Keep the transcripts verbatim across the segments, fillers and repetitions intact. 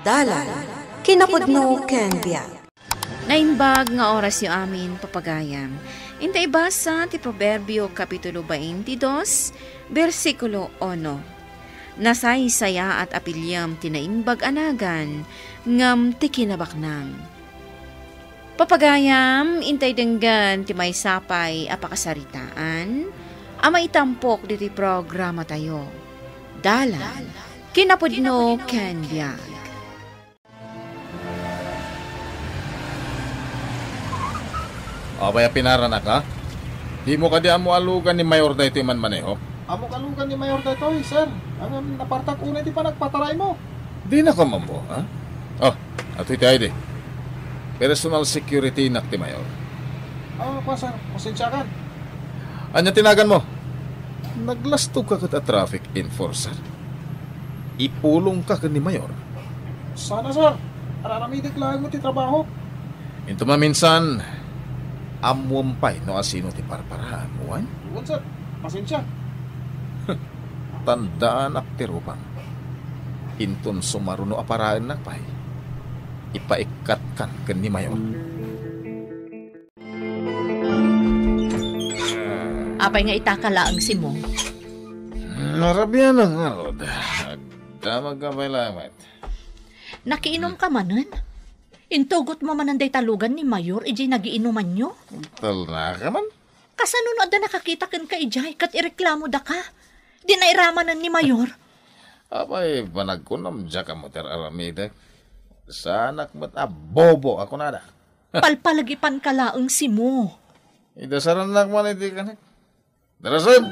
Dalan, kinapudno ken biag. Naimbag nga orasyo amin, papagayam. Inta ibasa ti Proverbio, Kapitulo twenty-two, bersikulo uno. Nasaysayaat a piliem ti naimbag a nagan, ngem ti kinabaknang. Papagayam, intay denggen ti maysa pay a pakasaritaan a maitampok ditoy programatayo. Dalan, kinapudno ken biag. Apay a pinaranak, ha? Dimo kadi ammo a lugan ni Mayor daytoy manmaneho? Ammok a lugan ni Mayor daytoy, sir. Ngem napartak unay ti panagpataraymo. Dinak ammo, ha? Oh, atoy ti I D. Personal security nak ti Mayor. Ah, kuan, sir. Pasensiakan. Ania ti naganmo? Naglastogka ket a traffic enforcer? Ipulongka ken ni Mayor? Sana, sir. Ar-aramidek laeng met ti trabaho. Inton maminsan, ammoem pay no asino ti parparaam, wen? Wen, sir. Pasensia. Tandaanak ti rupam. Inton sumaruno a paraennak pay, ipaikkatkan ken ni Mayor. Apay nga itaka laeng, Simo? Narabianak ngarud. Agdamagka pay laeng met. Nakiinom ka manen? Intugot mo manen dayta lugan ni Mayor idiay nagiinumanyo? Talna ka man? Kasano no adda nakakita kenka idiay ket ireklamo daka? Di nairamanen ni Mayor? Apay, panagkunam, diak ammo ti ar-aramidek. Saanak met a bobo a kunada. Palpalagipan ka laeng, Simo. Idasarannak man iti kanek. Darasen!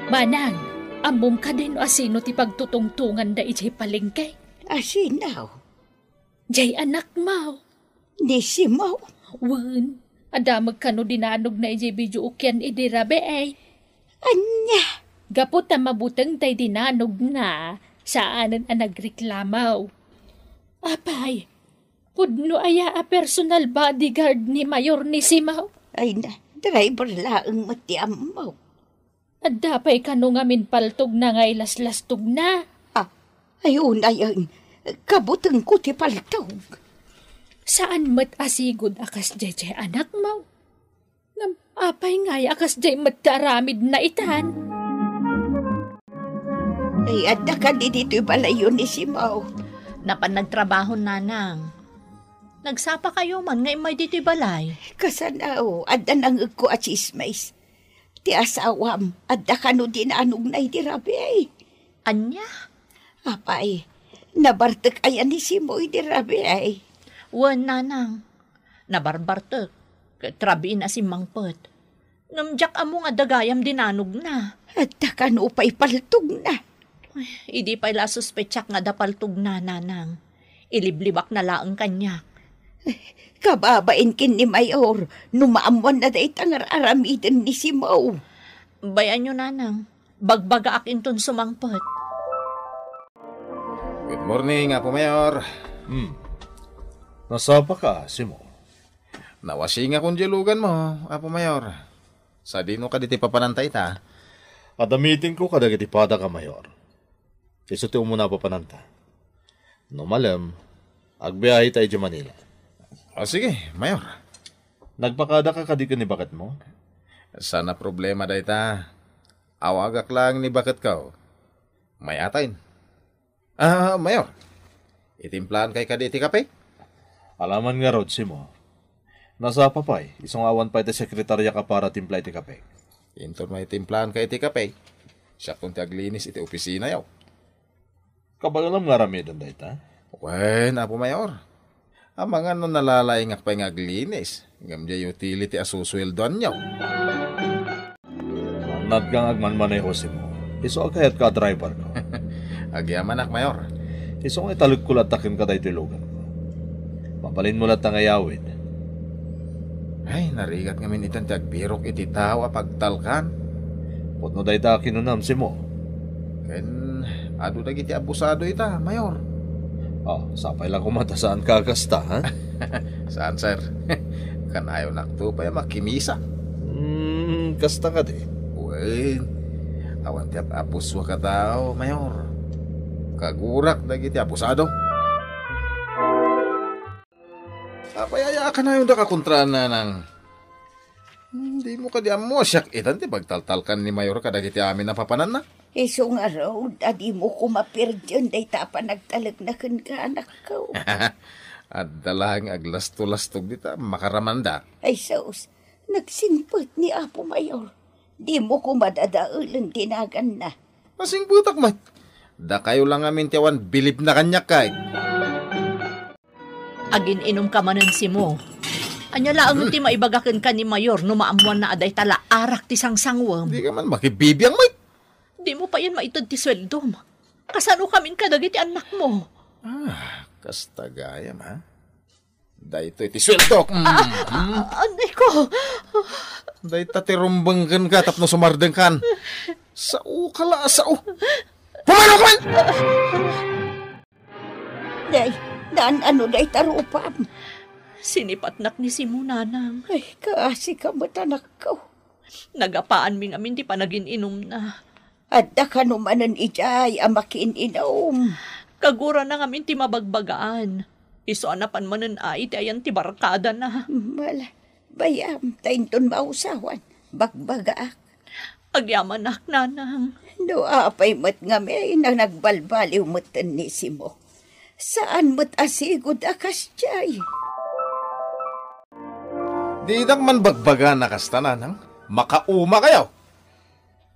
Manang, ammom kadi no asino ti pagtutungtunganda idiay palengke? Asino? Diay anakmo. Ni Simo? Wen, adda met kano dinanogna idiay video ukian idi rabii. Ania? Gapu ta mabuteng tay dinanogna, saanen a nagreklamo. Apay, pudno aya a personal bodyguard ni Mayor ni Simo? Ay na, driver laeng met ti ammo. Adda pay kano ngamin paltogna nga ilaslastogna? Ah, ay unayen, kabutengko ti paltog. Saan met a sigud a kasdiay diay anakmo? Ngem apay ngay a kasdiay met ti aramidna itan? Ay, adda kadi ditoy balayyo ni Simo? Napan nagtrabaho, nanang. Nagsapakayo man nga immay ditoy balay. Kasano, adda nangegko a tsismis. Ti asawam, adda kano dinanogna idi rabii? Ania? Apay, nabartek aya ni Simo idi rabii? Wen, nanang. Nabarbartek, ket rabiin a simmangpet. Ngem diak ammo nga adda gayam dinanogna. Adda kano pay paltogna? Ay, idi pay la suspetsak nga adda paltogna, nanang. Iliblibakna laeng kaniak. Kababain ken ni Mayor, no maammoanna dayta nga ar-aramiden ni Simo. Bay-anyo, nanang. Bagbagaak inton sumangpet. Good morning, Apo Mayor. Hmm. Nasapaka, Simo? Nawasingakon diay luganmo, Apo Mayor. Sadino kadi ti papananta ita? Adda meetingko kadagiti padak a Mayor. Isu ti umuna a papananta. No malem, agbiaheta idiay Manila. O, sige, Mayor. Nagpakadaka kadi ken ni baketmo? Saan a problema dayta. Awagak laeng ni baketko. May-aten. Ah, Mayor. Itimplaankayo kadi iti kape? Alaman ngarud, Simo. Nasapa pay, isu nga awan pay ti sekretariak a para timpla iti kape. Inton maitimplaankayo iti kape, siakon ti aglinis iti opisinayo. Kabaelam nga aramiden dayta? Wen, Apo Mayor. Amangan no nalalaingak pay nga aglinis, ngem diay utility a susueldoanyo. Naatko nga agmanmaneho, Simo. Isu a kayatka a driverko. Agyamanak, Mayor. Isu nga italekko latta kenka daytoy luganko. Mabalinmo latta nga iyawid. Ay, narigat ngamin itan ti agbirok iti tao a pagtalkan. Pudno dayta a kinunam, Simo. Ken adu dagiti abusado ita, Mayor. Oh, sapay la koma ta saanka a kasta, ha? Saan, sir. Kanayonakto pay a makimisa. Hmm, kasta kadi? Wen, awan ti ap-apuswak a tao, Mayor. Kagurak dagiti abusado. Apay aya a kanayon da ka kontra, nanang? Hmm, dimo kadi ammo a siak itan ti pagtaltalkan ni Mayor kadagiti amin a papananna? Isu ngarud a dimo koma pirdien dayta a panagtalekna kenka, anakko. Adda laeng aglasto-lastog dita makaramanda. Ay sus, nagsingpet ni Apo Mayor. Dimo koma dadaelen ti naganna. Nasingpetak met. Dakayo la ngamin ti awan bilibna kaniak, kay. Agin-inumka manen, Simo. Ania laeng ti maibaga kenka ni Mayor no maammoanna a dayta la arak ti sangsanguem? Dika man makibibiang met. Dimo payen maited ti sueldom. Kasanokamin kadagiti annakmo? Ah, kasta gayam, ha? Daytoy ti sueldok. Mm, mm. Ah, anay ko. Dayta ti rumbeng kenka tapno sumardengkan. Sao ka la, sao. Pumanaw ka man! Day, naan-ano dayta rupam? Sinipatnak ni Simo, nanang. Ay, kaasi ka met, anakko. Nagapaanmi ngamin ti panagin-inumna. Adda kano manen idiay a makiin-inum? Kagurana ngamin ti mabagbagaan. Isu a napan manen a iti ayan ti barkadana. Mala, bayam, ta inton mausawan, bagbagaak. Agyamanak, nanang. No apay met ngamin a nagbalbaliw metten ni Simo. Saan met a sigud a kasdiay. Didak man bagbaga na kasta, nanang. Makauma kayo.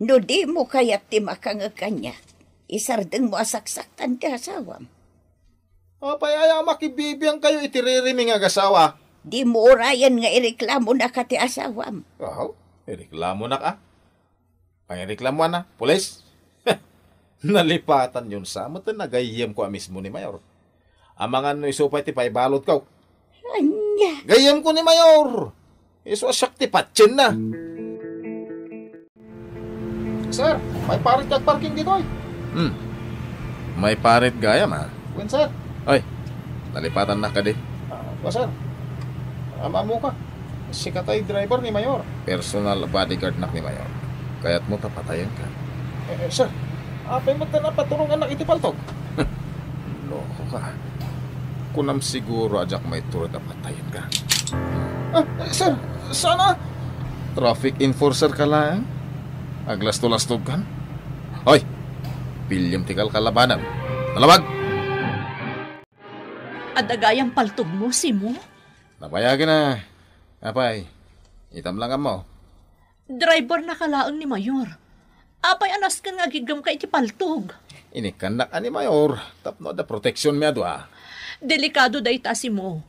No dimo kayat ti makangeg kaniak, isardengmo a saksaktan ti asawam. Apay aya a makibibiang kayo iti ririmi nga agasawa? Dimo urayen nga ireklamonaka ti asawam. Aw, ireklamonak a? Pangireklamoanna, pulis? Nalipatan yon sa, met nagayyemko a mismo ni Mayor. Amangan no isu pay ti paibalodko. Ania? Gayyemko ni Mayor. Isu a siak ti patienna. Sir, maiparit ka agparking ditoy. Hmm. Maiparit gayam, a? Wen, sir. Oy, nalipatannak kadi? Ah, wa, sir. Am-ammoka. Sika tay driver ni Mayor. Personal bodyguardnak ni Mayor. Kayatmo ta patayenka? Eh, eh, sir, apay met ta napaturungannak iti paltog? Loko ka. Kunam siguro a diak maitured a patayenka. Ah, eh, sir, saan a? Traffic enforcer ka laeng? Aglasto-lastogkan? Hoy! Piliem ti kalkalabanem. Nalabag! Adda gayam paltogmo, Simo? Nabayagen a. Apay, itam lang ammo. Drivernaka laeng ni Mayor. Apay a nasken nga agiggem ka iti paltog? Inikkannak a ni Mayor tapno adda proteksionmi a dua. Delikado dayta, Simo.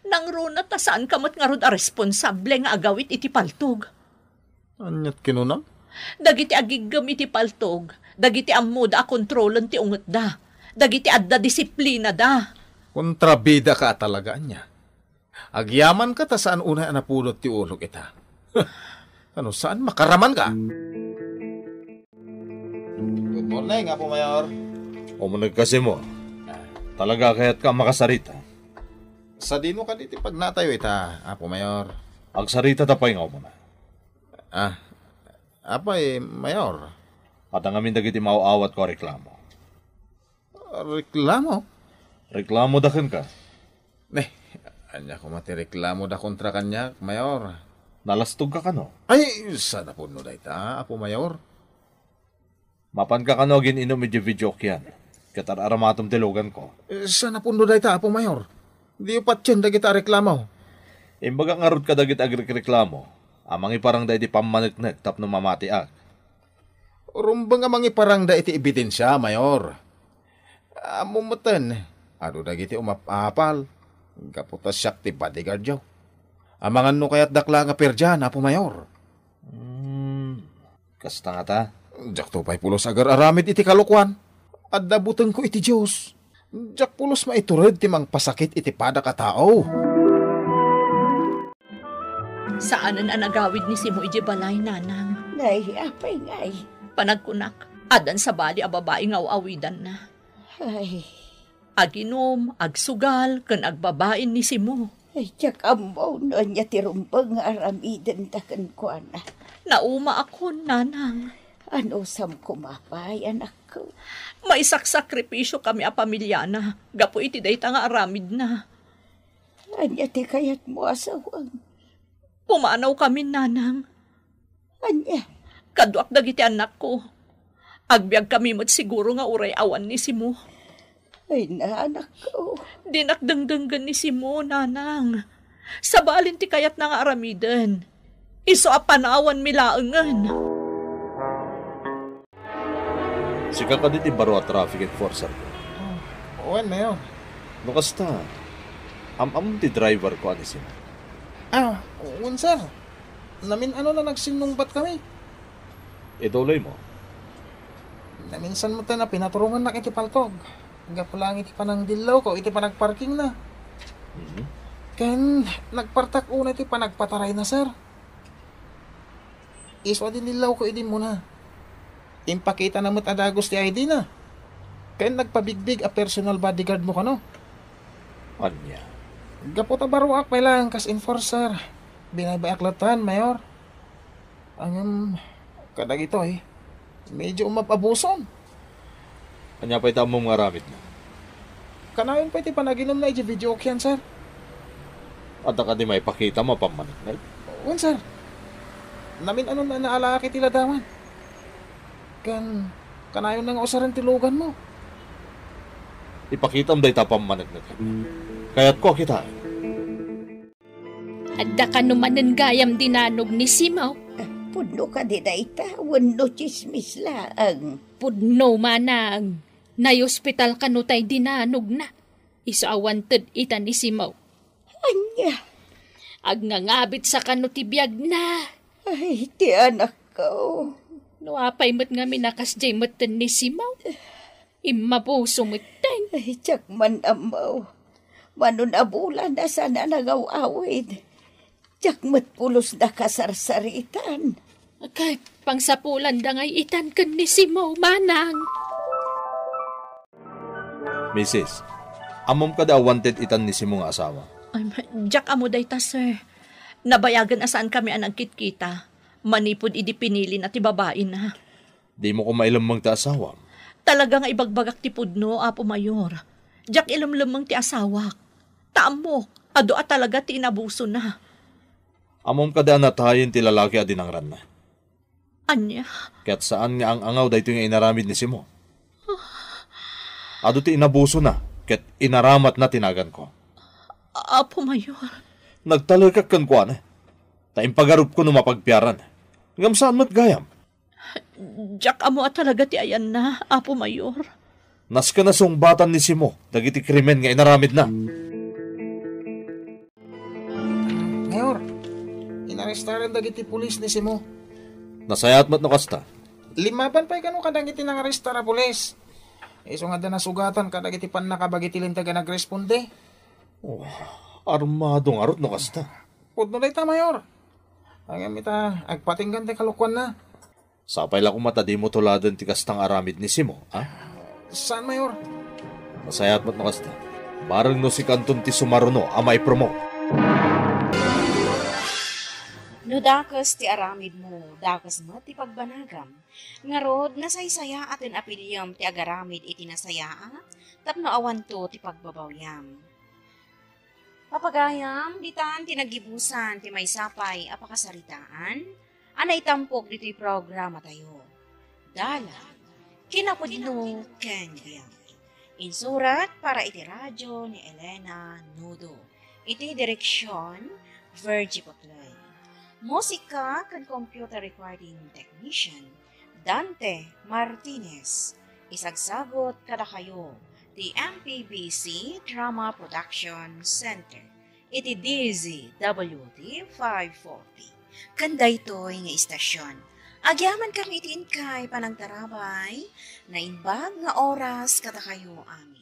Nangruna ta saan ka met ngarud a responsable nga agawid iti paltog. Aniat kinunam? Dagiti agiggem iti paltog, dagiti ammoda a kontrolen ti ungetda, dagiti adda disiplinada. Kontrabida ka a talaga, ania? Agyaman ka ta saan unay a napudot ti ulok ita. Ano, saan makaraman ka? Good morning, Apo Mayor. Umuneg ka, Simo. Talaga kayat ka makasarita? Sadino kadi ti pagnatayo ita, Apo Mayor? Agsarita ta pay nga umuna. Ah, apay, Mayor? Adda ngamin dagiti maaw-awatko a reklamo. Reklamo? Reklamo da kenka. Ne, ania koma ti reklamo da kontra kaniak, Mayor? Nalastog ka kano? Ay, saan a pudno dayta, Apo Mayor? Mapan ka kano agin-inum idiay videokean, ket ar-aramatem ti luganko. Eh, saan a pudno dayta, Apo Mayor? Diyo patien dagita a reklamo. Imbagak ngarud kadagiti agrekreklamo a mangiparang daydi pammaneknek tapno mamatiak. Rumbeng a mangiparang da iti ebidensia, Mayor. Ammo metten, adu dagiti umap-apal, gapu ta siak ti bodyguardyo. Amangan no kayatdak la nga perdian, Apo Mayor. Hmm, kasta ngata? Diakto pay pulos agar-aramid iti kalokuan. Adda butengko iti Dios. Diak pulos maitured ti mangpasakit iti padak a tao. Saanen a nagawid ni Simo idiay balay, Nanang. Nay, apay ngay? Panagkunak, addan sabali a babai nga aw-awidanna. Ay. Aginum, agsugal, ken agbabain ni Simo. Ay, diak ammo no ania ti rumbeng nga aramidenda kenkuana. Naumaakon, Nanang. Anusam koma pay, anakko? Maisaksakripisio kami a pamiliana gapu iti dayta nga aramidna. Ania ti kayatmo a sawam? Pumanaw kami, nanang. Ania? Kaduak dagiti annakko. Agbiag kami met siguro nga uray awan ni Simo. Ay, na, anakko. Dinak dengdenggen ni Simo, nanang. Sabali ti kayatna nga aramiden, isu a panawanmi laengen. Sika kadi ti baro a traffic enforcer ko? Ah, wen, Mayor. No kasta, am-am ti driver ko a ni Simo? Ah, wen, sir. Namin-ano na nagsinnungbat kami. Ituloy mo. Naminsan met a pinaturongannak iti paltog. Gapu lang iti panangdillawko iti panagparkingna. Mhm. Ken nagpartak unay iti panagpatarayna, sir. Isu a dinillawko idi immuna. Impakitana met a dagus ti I D na. Ken nagpabigbig a personal bodyguard mo kano. Ania? Gapu ta baroak pay laeng kas enforcer. Binaybay-ak latta, Mayor. Ngem, kadagitoy, medyo umab-abuson. Ania pay ti ammom nga aramidna? Kanayon pay ti panaginumna idiay videokean, sir. Adda kadi maipakitam a pammaneknek? Wen, sir. Namin-ano na naalaak iti ladawan. Ken, kanayon na nga usaren ti luganmo. Ipakitam dayta a pammaneknek. Kayatko a kitaen. Adda kano manen gayam dinanog ni Simo? Ah, pudno kadi dayta wenno tsismis laeng? Pudno, manang. Naiospital kano tay dinanogna. Isu a wanted ita ni Simo. Ania? Agngangabitsa kano ti biagna. Ay, ti anakko. No apay met ngamin a kasdiay metten ni Simo? Immabuso metten. Ay, diak man ammo. Mano a bulan a saan a nangaw-awid. Diak met pulos nakasarsaritan. Ket pangsapulanda ngay itan ken ni Simo, manang. Misis, ammom kadi a wanted itan ni Simo nga asawa? Ay, diak ammo dayta, sir. Nabayagen a saan kami a nagkitkita manipud idi pinilina ti babaina. Dimo koma ilemmeng ti asawam? Talaga nga ibagbagak ti pudno, Apo Mayor. Diak ilemlemmeng ti asawak. Ta ammok, adu a talaga ti inabusona. Ammom kadi a natayen ti lalaki a dinangranna? Ania? Ket saan nga ang-angaw daytoy nga inaramid ni Simo. Adu ti inabusona ket inaramatna ti naganko. Apo Mayor. Nagtalekak kenkuana. Ta impagarupko no mapagpiaran. Ngem saan met gayam. Diak ammo a talaga ti ayanna, Apo Mayor. Nasken a sungbatan ni Simo dagiti krimen nga inaramidna. Mayor, inarestaren dagiti pulis ni Simo. Nasayaat met no kasta. Limmaban pay kano kadagiti nangarestar a pulis. Isu nga adda nasugatan kadagiti pannakabagi ti linteg a nagresponde. Oh, armado ngarud no kasta. Pudno dayta, Mayor. Ngem ita, agpatinggan ti kalokuanna. Sapay la koma ta dimo tuladen ti kasta nga aramid ni Simo, a? Saan, Mayor? Nasayaat met no kasta. Bareng no sikanton ti sumaruno a maipromote. No dakes ti aramidmo, dakes met ti pagbanagam. Ngarud, nasaysayaaten a piliem ti agaramid iti nasayaat tapno awanto ti pagbabawiam. Papagayam, ditan ti naggibusan ti maysa pay a pakasaritaan a naitampok ditoy programatayo. Dalan, kinapudno ken biag. Insurat para iti radyo ni Elena Nudo. Iti direksyon, Virgie Paclay. Musika ken computer recording technician, Dante Martinez. Isagsagut kadakayo ti M P B C Drama Production Center iti D Z W T five forty. Ken daytoy nga istasyon, agyamankami iti inkay panangtarabay, naimbag nga oras kadakayo amin.